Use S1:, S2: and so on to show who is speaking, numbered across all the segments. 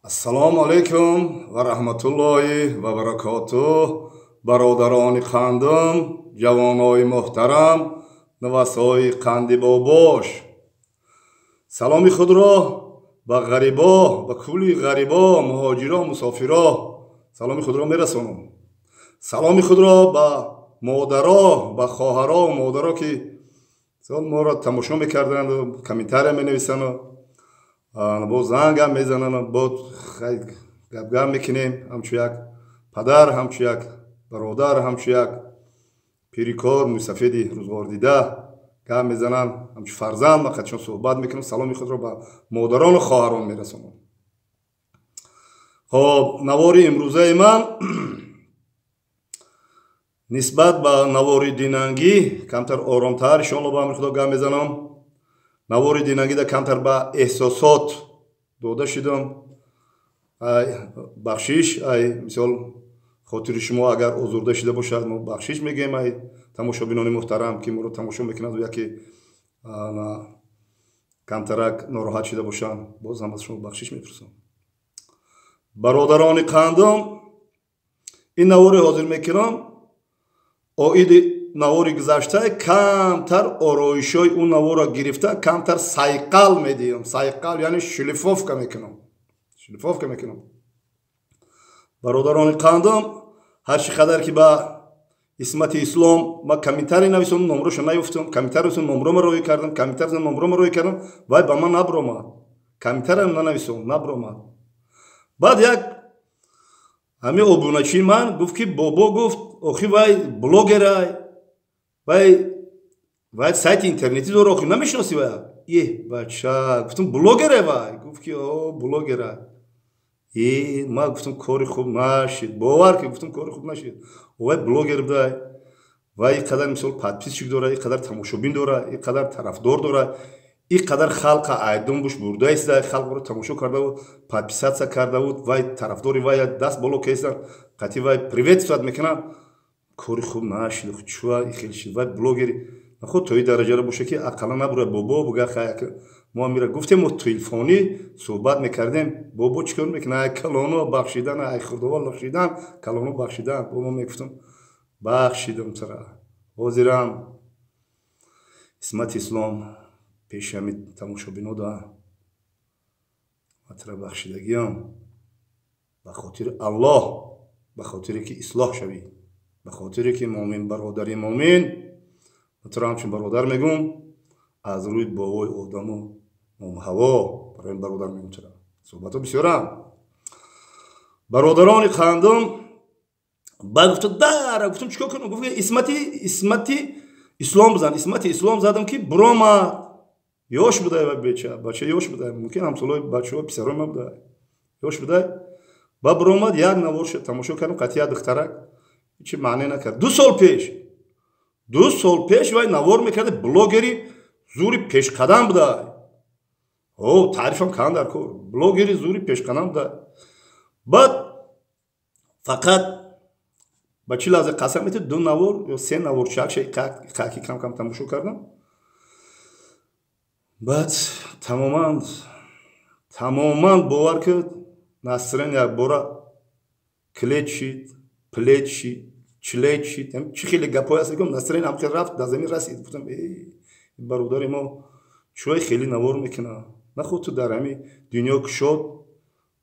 S1: Ассалому алайкум ва раҳматуллоҳи ва баракотуҳ. Бародарони қандум, ҷавонои муҳтарам, навасҳои қанди бобош. Саломи худро ба ғарибо, ба кулли ғарибо, муҳоҷиро, мусофиро саломи худро мерасонам. Саломи худро ба модаро, ба хоҳаро, модаро ки моро тамошо мекарданду, комментария менависанду, боз зангам мезананд, боз гапгап мекунем. Ҳамчу як падар, ҳамчу як бародар, ҳамчу як пирикор, мӯйсафеди рӯзғордида гап мезананд, ҳамчу фарзанд ман қадшон суҳбат мекунам. Саломи худро ба модарону хоҳарон мерасонам. Хоб, навори имрӯзаи ман нисбат ба навори динангӣ камтар оромтар, иншоалло, ба амри Худо гап мезанам. Навори динангида камтар ба эҳсосот дода шудам. Бахшиш, ай мисол, хотири шумо агар озурда шуда бошад, мо бахшиш мегӯем. Ай тамошобинони муҳтарам, ки моро тамошо мекунанд, яке камтарак нороҳат шуда бошанд, боз ҳам аз шумо бахшиш мепурсам. Бародарони қандум, ин навори ҳозир мекунам оиди навори гузашта. Камтар ороишҳои ӯ наворро гирифта, камтар сайқал медиҳам. Сайқал, яъне шлифовка мекунам, шлифовка мекунам. Бародарони қандум, ҳарчи қадар ки ба Исмати Ислом ма комментарий нависом, номрошо наёфтам. Комментарий нависом, номрома роӣ кардам, комментарий номрома роӣ кардам, вай ба ман набромад. Комментариям нанависом, набромад. Баъд як ҳамин обуначии ман гуфт, ки бобо, гуфт, охи вай блогерай, вай сайти интернетӣ дора, охи намешиносӣ вай? Е, бача, гуфтам, блогере вай? Гуфт, ки о, блогера. Е, ма гуфтам, кори хуб нашид. Бовар ки, гуфтам, кори хуб нашид. Вай блогер будай, вай ин қадар, мисол, подписчик дора, ин қадар тамошобин дора, ин қадар тарафдор дора, ин қадар халқа айдон буш бурда иста, халқро тамошо карда буд, подписаться карда буд, вай тарафдори вай даст боло кестан, қати вай приветствовать мекунанд. Кори хуб нашид. Чуа хел шид? Вай блогери наход то и дараҷаро боша, ки ақаллан набура бобо буга. Хай, мо мира гуфтем, мо телефонӣ суҳбат мекардем. Бобо чӣ кор мекунад? Ай калоно бахшидан, ай худово бахшидан, калоно бахшидан. Бобо мегуфтам, бахшидам тара. Ҳозирам, Исмати Ислом, пеши ҳами тамошобино да матра бахшидагиам ба хотири Аллоҳ, ба хотире ки ислоҳ шавӣ, ба хотире ки муъмин бародари муъмин. Матра ҳамчун бародар мегӯм, аз рӯи бовои одаму ҳаво барои бародар мегӯм. Чара суҳбатҳо бисёрам, бародарони қандум. Баъд гуфта дара, гуфтам, чикор кунам? Гуфт, Исмати Ислом бизан. Исмати Ислом задам, ки буромад. Ёш будай ва беча бача ёш будай, мумкин ҳамсолои бачаҳо, писарои ма будай, ёш будай. Ба буромад, як наворша тамошо кардам, қатъи як духтарак, ҳечи маъне накард. 2 сол пеш, 2 сол пеш вай навор мекарда, блогери зури пешқадам будай. О, таърифам кан дар кор, блогери зури пешқадам будай. Баъд фақат ба чӣ лаҳза қасам метид, ду навор ё се навор чакша каки кам кам тамошо кардам. Баъд тамоман, тамоман, бовар кард, настроение якбора клет шид, плет шид, члет шид, чӣ хеле гапҳое аст, настроение ҳам хел рафт, дар замин расид. Гуфтам, бародари мо чӯй хеле навор мекунад? Наход ту дар ҳами дунё кушод,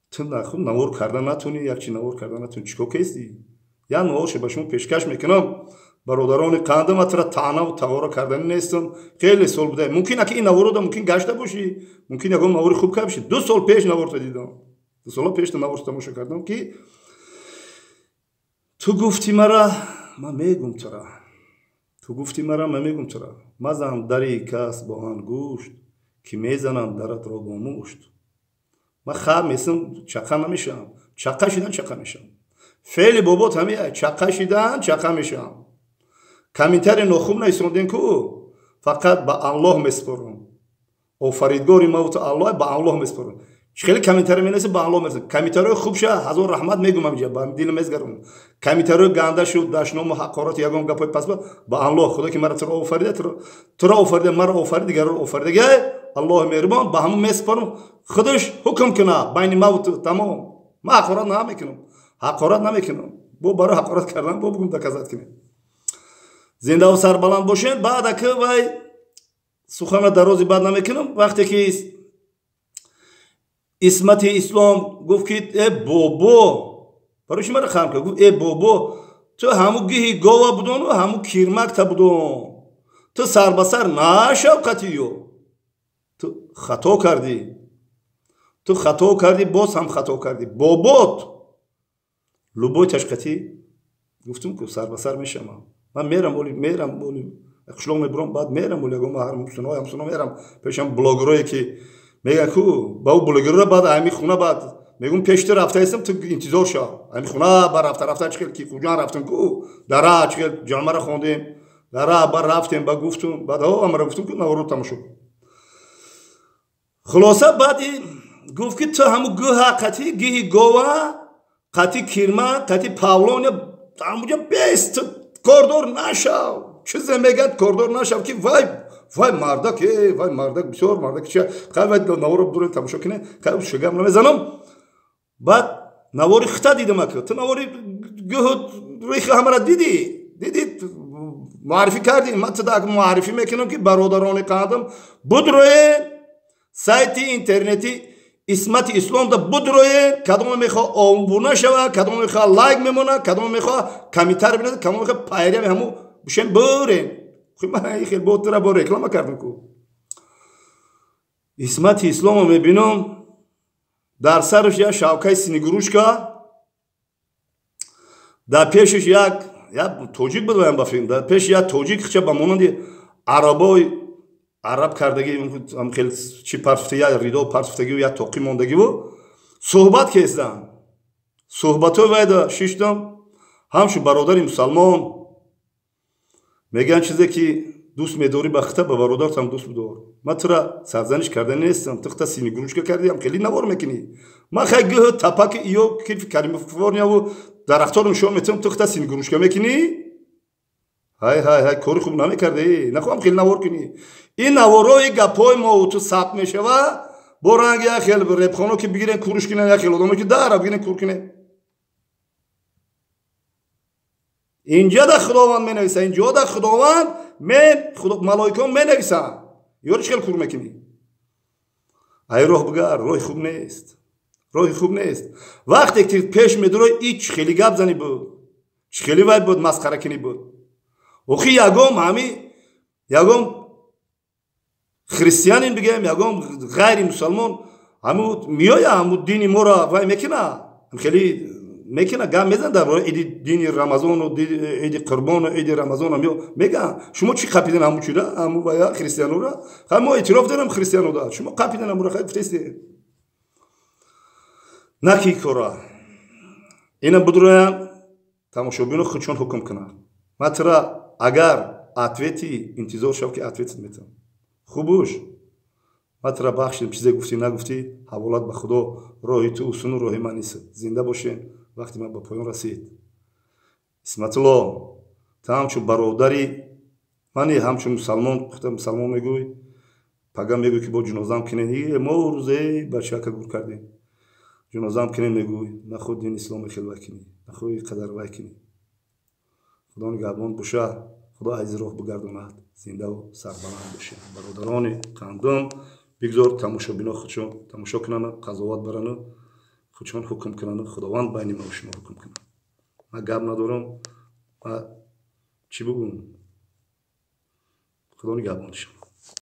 S1: ту наход навор карда натонӣ, якчи навор карда натонӣ, чӣ кор кестӣ? Як наворше ба шумо пешкаш мекунам, бародарони қандам. Атра таънаву тағора кардани нестам. Хеле сол буда, мумкин аки ин наворода мумкин гашта бошӣ, мумкин ягон навори хуб карда бошӣ. 2 сол пеш наворто дидам, 2 сола пеш наворто тамошо кардам, ки ту гуфтӣ мара, ман мегум тура, ту гуфтӣ мара, ман мегум тура: мазан дари кас бо ангушт, ки мезанам даратро бо мушт. Ман хар месам, чақа намешавам, чақа шидан чақа мешавам. Феъли бобот ҳами чақа шидан чақа мешавам. Комментарий нохуб нависондем ку, фақат ба Аллоҳ месупорам. Офаридгори мавту Аллоҳ, ба Аллоҳ месупорам. Хеле комментари менависем, ба Аллоҳ мерасем. Комментариҳои хуб ша, ҳазор раҳмат мегӯм, ҳамиҷа ба дилам мезгарам. Комментариҳои ганда шуд, дашному ҳақорат, ягон гапҳои пас, ба Аллоҳ, Худо ки мара туро офарида, туро офарида, маро офарида, дигарро офаридагай, Аллоҳи меҳрубон, ба ҳамон месупорам, худаш ҳукм куна байни маву ту, тамом. Ман ҳақорат намекунам, ҳақорат намекунам. Бо барои ҳақорат кардан бо бугум доказать кунем. Зиндаву сарбаланд бошед. Баъд ака вай сухана дарози бад намекунам. Вақте ки Исмати Ислом гуфт, ки э бобо, барои чи мара хам кард, гуфт: э бобо, ту ҳаму гиҳи гова будону ҳаму кирмакта будон, ту сарбасар нашав қатиё, ту хато кардӣ, ту хато кардӣ, боз ҳам хато кардӣ, бобот любой ташқатӣ. Гуфтум, ку сарбасар мешавам, ман мерам, оли мерам, оли қишлоқ мебурам, баъд мерам, оли ягон ҳамсуно ҳамсуно мерам пешам, блогерое ки мегӯян ку, ба ӯ блогерро баъд ҳами хуна, баъд мегӯм: пеши ту рафтаистам, ту интизор шав. Ҳами хуна ба рафта рафта, чӣ хел ки Хуҷан рафтем ку, дара чӣ хел ҷамъара хондем, дара ба рафтем, ба гуфтум, баъд амара гуфтум ку наворо тамошо. Хулоса, баъди гуфт, ки ту ҳаму гӯҳа қати гиҳи гова, қати кирма, қати павлония ҳамуҷа бест, кордор нашав, чизе мегӯяд, кордор нашав, ки вай вай мардак, э вай мардак, бисёр мардак ча. Хай, вай наворо буре, тамошо кине. Хай, шугам намезанам. Баъд навори хита дидам, ака, ту навори гӯҳу рихи ҳамара дидӣ, дидӣ, муаррифӣ кардӣ. Ман туда муаррифӣ мекунам, ки бародарони қандам, будроед сайти интернети Исмати Исломда, будроед. Кадоме мехоҳ обуна шава, кадоме мехоҳ лайк мемона, кадоме мехоҳ комментар бинад, кадоме мехоҳ пайрави ҳаму бушем, бурен. Ман хел бо тура бо реклама кардам ку. Исмати Исломо мебинам, дар сараш як шавкаи Снегурочка, дар пешаш як тоҷик буд, ваям ба филм, дар пеши як тоҷик хича ба монанди арабои араб кардагӣ, хел чи партуфта, як ридо партуфтагиву як тоқӣ мондагиву суҳбат кестанд. Суҳбатҳои вайда шиштам, ҳамчун бародари мусалмон мегӯянд: чизе ки дӯст медорӣ ба хита, ба бародаратам дӯст бидор. Ман тура сарзаниш карда нестам. Ту хита Снегурочка кардиам, хеле навор мекунӣ. Ман хай гӯҳ тапаки иё кифи Калифорнияву дарахторо нишон метиҳам, ту хита Снегурочка мекунӣ. Ҳай ҳай ҳай, кори хуб намекардаи, нахоҳам хеле навор кунӣ. Ин наворои гапҳои мо ту сабт мешава, бо ранги як хел репхоно ки бигирен, куруш кунен, як хел одамо ки дара бигирен, кур кунен. Инҷа да Худованд менависа, инҷо да Худованд мен малоикон менависанд, ёри чӣ хел кур мекунӣ? Ай роҳ бигард, роҳи хуб нест, роҳи хуб нест. Вақте ки пеш медурой, и чӣ хели гап зани буд, чӣ хели вай буд, масхаракунӣ буд. Охи ягом ҳами ягом христианин бигем, ягом ғайри мусалмон ҳаму меоя, ҳаму дини моро вай мекуна, хеле мекуна, гап мезан дар бораи иди дини Рамазону иди Қурбону иди Рамазону мегӯянд: шумо чӣ қапиден ҳаму чира, ҳаму вая христианура? Хай, мо эътироф дорем христиануда, шумо қапиден ҳамура. Хай, гуфтесте наки кора ина будроян, тамошобино худшон ҳукм кунанд. Ман тура агар ответи интизор шав, ки ответит метавам хубуш. Ман тура бахшидам, чизе гуфтӣ, нагуфтӣ, ҳаволат ба Худо. Роҳи ту усуну роҳи ман нест. Зинда бошем. Вақти ман ба поён расид. Исматулло, ту ҳамчун бародари мани, ҳамчун мусалмон, хута мусалмон мегӯй, пага мегӯй, ки бо ҷунозаам кинен, мо рӯзе бачака гур кардем, ҷунозаам кинен мегӯй. Наход дини исломи хел вай кунӣ, нахоҳи қадар вай кунӣ. Худо нигаҳбон боша, Худо азиз роҳ бигардонад. Зиндаву сарбаланд бошед, бародарони қандум. Бигзор тамошобино худшон тамошо кунану қазоват барану худшон ҳукм кунану Худованд байни ма шумо ҳукм кунад. Ман гап надорам, ма чӣ бугум? Худо нигаҳбон шумо.